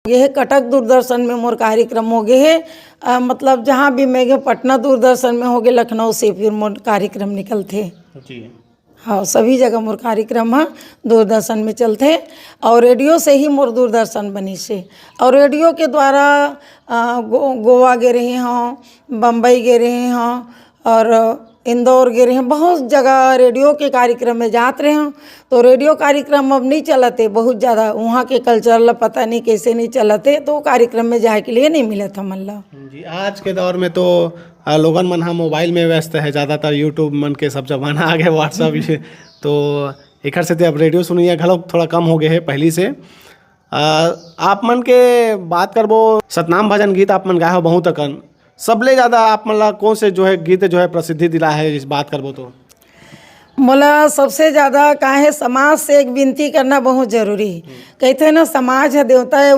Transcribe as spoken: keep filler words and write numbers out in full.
ये हे कटक दूरदर्शन में मोर कार्यक्रम होगे हे। अ, मतलब जहाँ भी मैं गे, पटना दूरदर्शन में होगे, लखनऊ से फिर मोर कार्यक्रम निकलथे। जी। हाँ, सभी जगह मोर कार्यक्रम ह दूरदर्शन में चलथे। और रेडियो से ही मोर दूरदर्शन बनिस हे। और रेडियो के द्वारा अ, गो-, गोवा गे रहे हौं, बम्बई गे रहे हौं, और इंदौर गे रहे हौं, बहुत जगह रेडियो के कार्यक्रम में जात रहे हौं। तो रेडियो कार्यक्रम अब नहीं चलत हे बहुत ज़्यादा, वहाँ के कल्चर ला पता नहीं कैसे नहीं चलत हे, तो वो कार्यक्रम में जाए के लिए नहीं मिलत हमन ला। जी, आज के दौर में तो आ, लोगन मन ह मोबाइल में व्यस्त हे, ज़्यादातर YouTube मन के सब जमाना आ गए, WhatsApp ये। तो एकर सेती अब रेडियो सुनइया घलो थोड़ा कम हो गए हे पहली से। आ, आप मन के बात करबो, सतनाम भजन गीत आप मन गाए हो बहुत अकन, सबले ज़्यादा आप मन ला कौन से जो है गीत जो है प्रसिद्धि दिला है, इस बात करबो तो? मोला सबसे ज़्यादा काहे समाज से एक विनती करना बहुत जरूरी हे। कहथे ना, समाज ह देवता हे, वो